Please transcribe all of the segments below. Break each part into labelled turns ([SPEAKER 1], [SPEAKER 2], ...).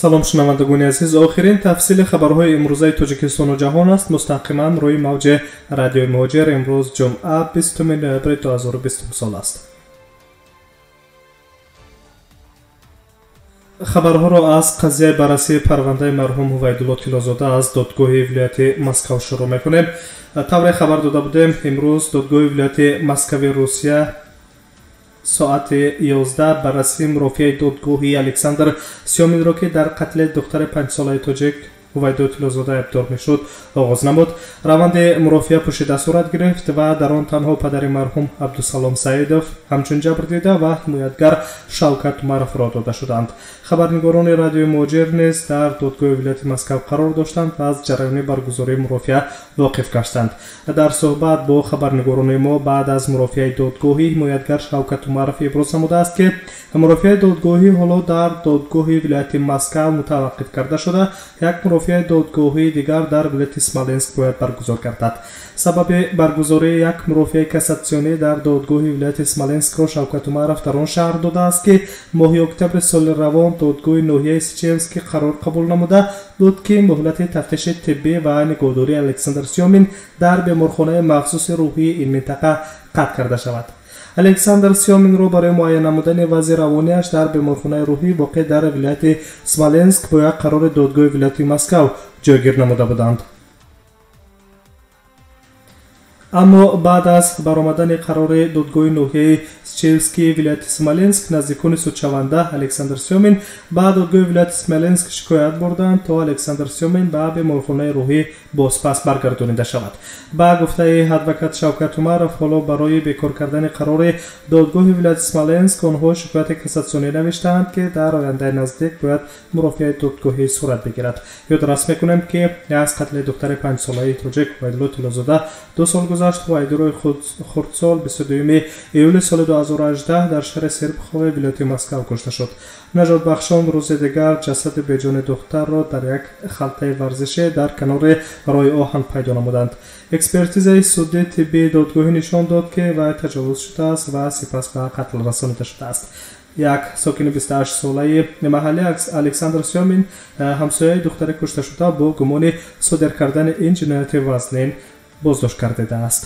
[SPEAKER 1] Салом, шунавандагони азиз. Охирин тафсили хабарҳои имрӯзаи Тоҷикистону ҷаҳон аст мустақиман рӯи мавҷи радиои Муҳоҷир. Имрӯз ҷумъа, 20 ноябри 2020 сол аст. Хабарҳоро аз қазияи баррасии парвандаи марҳум Ҳувайдулло Тиллозода аз додгоҳи вилояти Москав шурӯъ мекунем. Тавре хабар дода будем, имрӯз додгоҳи вилояти Москави Русия соати 11 баррасии мурофиаи додгоҳи Александр Сёминро, ки дар қатли духтари панҷсолаи тоҷик Ҳувайдулло Тиллозода айбдор мешуд, оғоз намуд. Раванди мурофиа пӯшида сурат гирифт ва дар он танҳо падари марҳум Абдусалом Саидов ҳамчун ҷабрдида ва ҳимоятгар Шавкат Умаров роҳ дода шуданд. Хабарнигорони радиои Муҳоҷир низ дар додгоҳи вилояти Москав қарор доштанд ва аз ҷараёни баргузории мурофиа воқиф гаштанд. Дар суҳбат бо хабарнигорони мо баъд аз мурофиаи додгоҳӣ ҳимоятгар Шавкат Умаров иброз намудааст, ки мурофиаи додгоҳӣ ҳоло дар додгоҳи вилояти Москав мутаваққиф карда шуда, як мурофиаи додгоҳии дигар дар вилояти Смоленск бояд баргузор гардад. Сабаби баргузории як мурофиаи кассатсионӣ дар додгоҳи вилояти Смоленскро Шавкат Умаров дар он шаҳр додааст, ки моҳи октябри соли равон додгоҳи ноҳияи Сичевский қарор қабул намуда буд, ки муҳлати тафтиши тиббӣ ва нигоҳдории Александр Сёмин дар беморхонаи махсуси рӯҳии ин минтақа қатъ карда шавад. Александр Сёминро барои муайян намудани вазъи равонияш дар беморхонаи рӯҳӣ воқеъ дар вилояти Смоленск бо як қарори додгоҳи вилояти Москав ҷойгир намуда буданд. Аммо баъд аз баромадани қарори додгоҳи ноҳияи Сичевский вилояти Смоленск, наздикони судшаванда Александр Сёмин ба додгоҳи вилояти Смоленск шикоят бурданд, то Александр Сёмин ба беморхонаи рӯҳӣ бозпас баргардонида шавад. Ба гуфтаи адвокат Шавкат Умаров, ҳоло барои бекор кардани қарори додгоҳи вилояти Смоленск онҳо шикояти кассатсионӣ навиштаанд, ки дар ояндаи наздик бояд мурофиаи додгоҳӣ сурат бигирад. Ёдрас мекунем, ки аз қатли духтари панҷсолаи тоҷик Ҳувайдулло Тиллозода 2 сол гузашт. Ҳувайдуллои хурдсол 22 июли соли 2018 дар шаҳри Серпухове вилояти Москав кушта шуд. Наҷотбахшон рӯзи дигар ҷасади беҷони духтарро дар як халтаи варзишӣ дар канори роҳи оҳан пайдо намуданд. Экспертизаи судии тиббии додгоҳӣ нишон дод, ки вай таҷовуз шудааст ва сипас ба қатл расонида шудааст. Як сокини 28-солаи маҳаллӣ Александр Сёмин, ҳамсояи духтари кушташуда, бо гумони содир кардани ин ҷинояти вазнин боздошт гардидааст.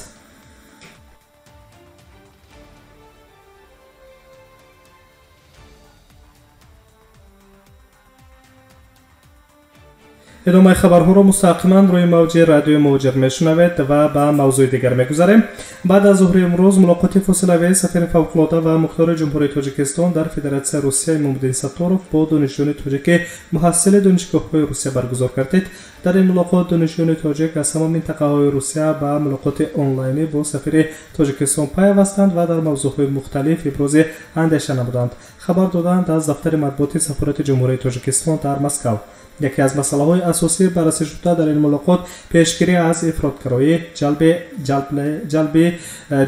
[SPEAKER 1] Идомаи хабарҳоро мустақиман рӯи мавҷи радиои Муҳоҷир мешунавед ва ба мавзӯи дигар мегузарем. Баъд аз зуҳри имрӯз мулоқоти фосилавии сафири фавқулода ва мухтори Ҷумҳурии Тоҷикистон дар Федератсияи Русия Имомуддин Сатторов бо донишҷӯёни тоҷики муҳассили донишгоҳҳои Русия баргузор гардид. Дар ин мулоқот донишҷӯёни тоҷик аз ҳама минтақаҳои Русия ба мулоқоти онлайнӣ бо сафири Тоҷикистон пайвастанд ва дар мавзӯъҳои мухталиф ибрози андеша намуданд. Хабар доданд аз дафтари матбуоти сафорати Ҷумҳурии Тоҷикистон дар Москав. Яке аз масъалаҳои асосии баррасӣ шуда дар ин мулоқот пешгирӣ аз ифротгароӣ, ҷалби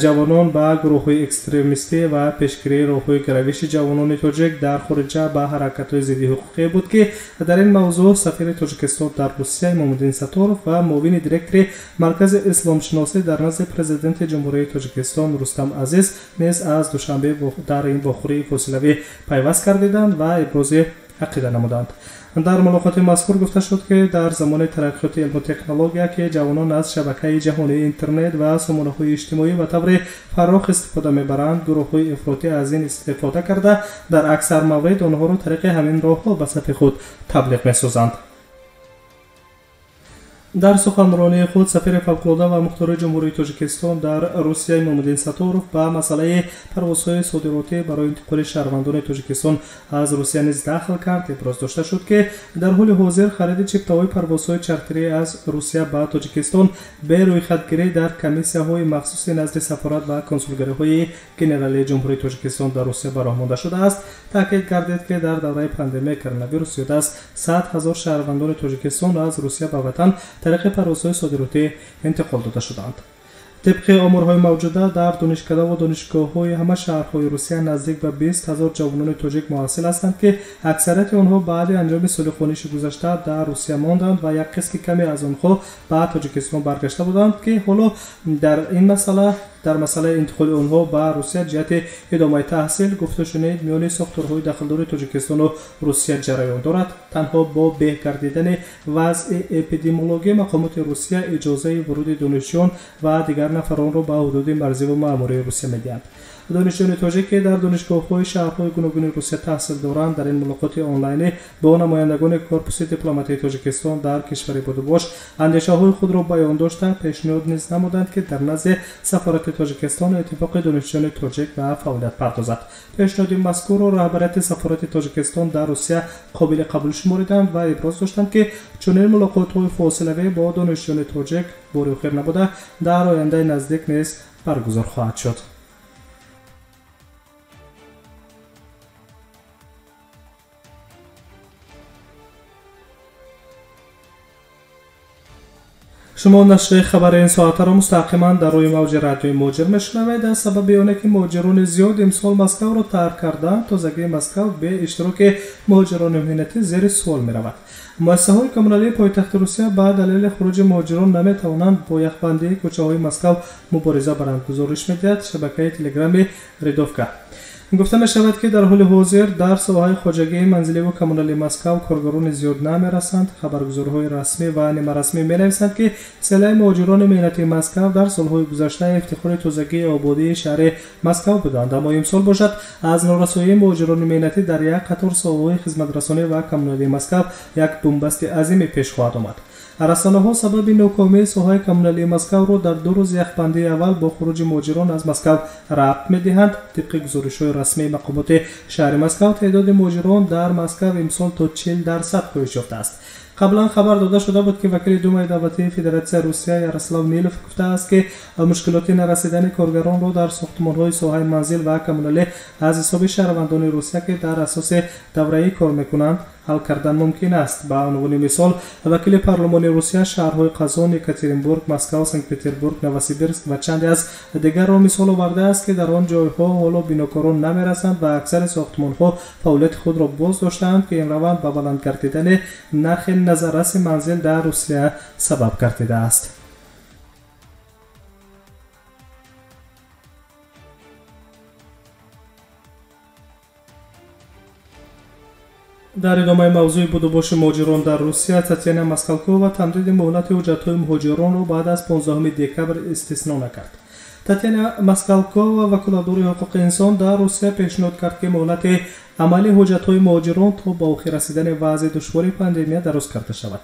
[SPEAKER 1] ҷавонон ба гурӯҳҳои экстремистӣ ва пешгирии роҳҳои гаравиши ҷавонони тоҷик дар хориҷа ба ҳаракатҳои зиддиҳуқуқӣ буд, ки дар ин мавзӯъ сафири Тоҷикистон дар Русия Имомуддин Сатторов ва муовини директори Маркази исломшиносӣ дар назди президенти Ҷумҳурии Тоҷикистон Рустам Азиз низ аз Душанбе дар ин вохӯрии фосилавӣ пайваст гардиданд ва ибрози ақида намуданд. Дар мулоқоти мазкур гуфта шуд, ки дар замони тараққиёти илму технология, ки ҷавонон аз шабакаи ҷаҳонии интернет ва сомонаҳои иҷтимоӣ ба таври фарох истифода мебаранд, гурӯҳҳои ифротӣ аз ин истифода карда, дар аксар маврид онҳоро тариқи ҳамин роҳҳо ба сафи худ таблиғ месозанд. Дар суханронии худ сафири фавқулода ва мухтори Ҷумҳурии Тоҷикистон дар Русия Имомуддин Сатторов ба масъалаи парвозҳои содиротӣ барои интиқоли шаҳрвандони Тоҷикистон аз Русия низ дахл кард. Иброз дошта шуд, ки дар ҳоли ҳозир хариди чиптаҳои парвозҳои чартерӣ аз Русия ба Тоҷикистон бе рӯйхатгирӣ дар комиссияҳои махсуси назди сафорат ва консулгариҳои генералии Ҷумҳурии Тоҷикистон дар Русия ба роҳ монда шудааст. Таъкид гардид, ки дар давраи пандемияи коронавирус зиёда аз 100 000 шаҳрвандони Тоҷикистон аз Русия ба ватан тариқи парвозҳои содиротӣ интиқол дода шуданд. Тибқи оморҳои мавҷуда дар донишкада ва донишгоҳҳои ҳама шаҳрҳои Русия наздик ба 20 000 ҷавонони тоҷик муҳассил ҳастанд, ки аксарияти онҳо баъди анҷоми соли хониши гузашта дар Русия монданд ва як қисми каме аз онҳо ба Тоҷикистон баргашта буданд, ки ҳоло дар ин масъала Дар масъалаи интиқоли онҳо ба Русия ҷиҳати идомаи таҳсил гуфтушунид миёни сохторҳои дахлдори Тоҷикистону Русия ҷараён дорад. Танҳо бо беҳ гардидани вазъи эпидемиологӣ мақомоти Русия иҷозаи вуруди донишҷӯён ва дигар нафаронро ба ҳудуди марзиву маъмурии Русия медиҳанд. Донишҷӯёни тоҷик, ки дар донишгоҳҳои шаҳрҳои гуногуни Русия таҳсил доранд, дар ин мулоқоти онлайнӣ бо намояндагони корпуси дипломатии Тоҷикистон дар кишвари будубош андешаҳои худро баён дошта, пешниҳод низ намуданд, ки дар назди сафорати Тоҷикистон иттифоқи донишҷӯёни тоҷик ба фаъолият пардозад. Пешниҳоди мазкурро раҳбарияти сафорати Тоҷикистон дар Русия қобили қабул шумориданд ва иброз доштанд, ки чунин мулоқотҳои фосилавӣ бо донишҷӯёни тоҷик бори охир набуда, дар ояндаи наздик низ баргузор хоҳад шуд. Шумо нашри хабари ин соатаро мустақиман дар рӯи мавҷи радиои Муҳоҷир мешунавед. Аз сабаби оне ки муҳоҷирони зиёд имсол Москавро тарк карданд, тозагии Москав бе иштироки муҳоҷирони меҳнатӣ зери суол меравад. Муассисаҳои коммуналии пойтахти Русия ба далели хуруҷи муҳоҷирон наметавонанд бо яхбандии кӯчаҳои Москав мубориза баранд, гузориш медиҳад шабакаи телеграми Ридовка. Гуфта мешавад, ки дар ҳоли ҳозир дар соҳаи хоҷагии манзиливу коммуналии Москав коргарони зиёд намерасанд. Хабаргузориҳои расмӣ ва нимарасмӣ менависанд, ки селаи муҳоҷирони меҳнатии Москав дар солҳои гузашта ифтихори тозагии ободии шаҳри Москав буданд, аммо имсол бошад аз норасоии муҳоҷирони меҳнатӣ дар як қатор соҳаҳои хизматрасонӣ ва коммуналии Москав як бунбасти азиме пеш хоҳад омад. Расонаҳо сабаби нокомии соҳаи коммуналии Москавро дар 2 рӯзи яхбандии аввал бо хуруҷи муҳоҷирон аз Москав рабт медиҳанд. Тибқи гузоришҳои расмии мақомоти шаҳри Москав, теъдоди муҳоҷирон дар Москав имсол то 40% коҳиш ёфтааст. Қаблан хабар дода шуда буд, ки вакили Думаи давлатии Федератсияи Русия Ярослав Нилов гуфтааст, ки мушкилоти нарасидани коргаронро дар сохтмонҳои соҳаи манзил ва коммуналӣ аз ҳисоби шаҳрвандони Русия, ки дар асоси давраӣ кор мекунанд, ҳал кардан мумкин аст. Ба унвони мисол, вакили парлумони Русия шаҳрҳои Қазон, Екатеринбург, Москав, Санкт-Петербург, Новосибирск ва чанде аз дигарро мисол овардааст, ки дар он ҷойҳо ҳоло бинокорон намерасанд ва аксари сохтмонҳо фаъолияти худро боз доштаанд, ки ин раванд ба баланд гардидани нархи назарраси манзил дар Русия сабаб гардидааст. Дар идомаи мавзӯи будубоши муҳоҷирон дар Русия, Татьяна Москалкова тамдиди муҳлати ҳуҷҷатҳои муҳоҷиронро баъд аз 15 декабр истисно накард. Татьяна Москалкова, ваколатдори ҳуқуқи инсон дар Русия, пешниҳод кард, ки муҳлати амали ҳуҷҷатҳои муҳоҷирон то ба охир расидани вазъи душвори пандемия дароз карда шавад.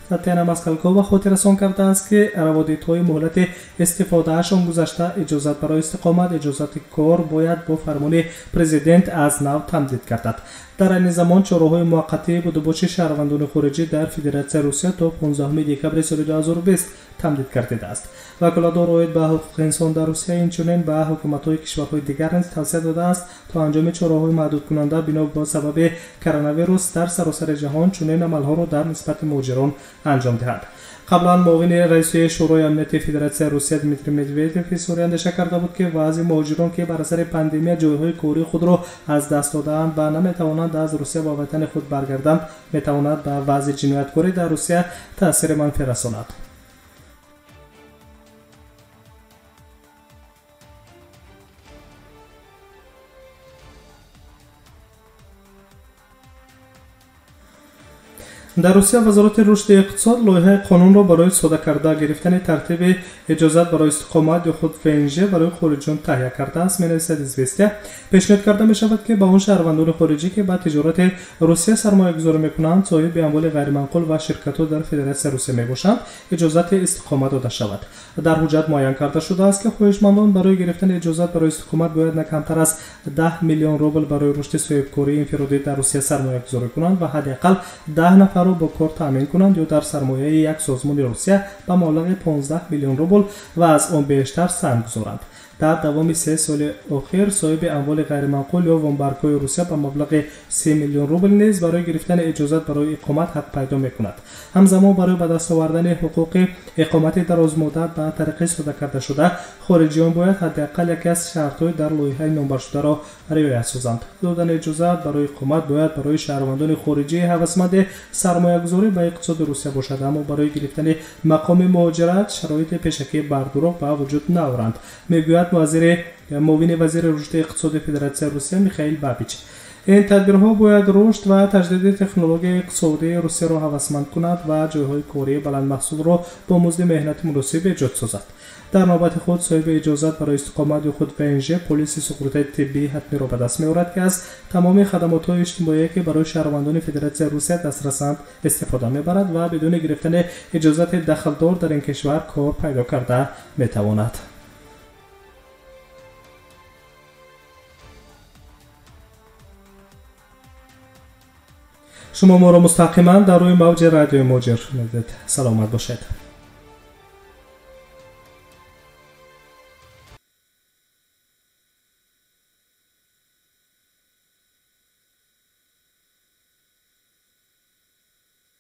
[SPEAKER 1] Татьяна Москалкова хотиррасон кардааст, ки раводидҳои муҳлати истифодаашон гузашта иҷозат барои истиқомат, иҷозати кор бояд бо фармони президент аз нав тамдид гардад. Дар айни замон чораҳои муваққатии будубоши шаҳрвандони хориҷӣ дар Федератсияи Русия то 15 декабри соли 2020 тамдид гардидааст. Ваколатдор оид ба ҳуқуқи инсон дар Русия инчунин ба ҳукуматҳои кишварҳои дигар низ тавсия додааст, то анҷоми чораҳои маҳдудкунанда бино ба сабаби коронавирус дар саросари ҷаҳон чунин амалҳоро дар нисбати муҳоҷирон анҷом диҳанд. Қаблан муовини раиси Шӯрои амнияти Федератсияи Русия Дмитрий Медведев изҳори андеша карда буд, ки вазъи муҳоҷирон, ки бар асари пандемия ҷойҳои кории худро аз даст додаанд ва наметавонанд аз Русия ба ватани худ баргарданд, метавонад ба вазъи ҷинояткорӣ дар Русия таъсири манфӣ расонад. Дар Русия Вазорати рушди иқтисод лоиҳаи қонунро барои сода карда гирифтани тартиби иҷозат барои истиқомат ё худ ВНЖ барои хориҷиён таҳия кардааст, менависад Известия. Пешниҳод карда мешавад, ки ба он шаҳрвандони хориҷӣ, ки ба тиҷорати Русия сармоягузорӣ мекунанд, соҳиби амволи ғайриманқул ва ширкатҳо дар Федератсияи Русия мебошанд, иҷозати истиқомат дода шавад. Дар ҳуҷҷат муайян карда шудааст, ки хоҳишмандон барои гирифтани иҷозат барои истиқомат бояд на камтар аз 10 миллион рубл барои рушди соҳибкории инфиродӣ дар Русия сармоягузорӣ кунанд ва ҳадди ақал 10 нафарро бо кор таъмин кунанд ё дар сармояи як созмони Русия ба маблағи 15 миллион рубл ва аз он бештар саҳм гузоранд. Дар давоми 3 соли охир соҳиби амволи ғайриманқул ё вомбаргҳои Русия ба маблағи 3 миллион рубл низ барои гирифтани иҷозат барои иқомат ҳақ пайдо мекунад. Ҳамзамон барои ба даст овардани ҳуқуқи иқомати дарозмуддат ба тариқи сода карда шуда, хориҷиён бояд ҳадди ақал яке аз шартҳои дар лоиҳаи номбаршударо риоя созанд. Додани иҷозат барои иқомат бояд барои шаҳрвандони хориҷии ҳавасманди сармоягузорӣ ба иқтисоди Русия бошад, аммо барои гирифтани мақоми муҳоҷират шароити пешакӣ бардурӯғ ба вуҷуд наоранд, мегӯяд мегӯяд муовини вазири рушди иқтисоди Федератсияи Русия Михаил Бабич. Ин тадбирҳо бояд рушд ва таҷдиди технологияи иқтисодии Русияро ҳавасманд кунад ва ҷойҳои кории баландмаҳсулро бо музди меҳнати муносиб эҷод созад. Дар навбати худ соҳиби иҷозат барои истиқомат ё худ ВНЖ полиси суғуртаи тиббии ҳатмиро ба даст меорад, ки аз тамоми хадамотҳои иҷтимоие, ки барои шаҳрвандони Федератсияи Русия дастрасанд, истифода мебарад ва бидуни гирифтани иҷозати дахлдор дар ин кишвар кор пайдо карда метавонад. Шумо моро мустақиман дар рӯи мавҷи радиои Муҳоҷир шунидед. Саломат бошед.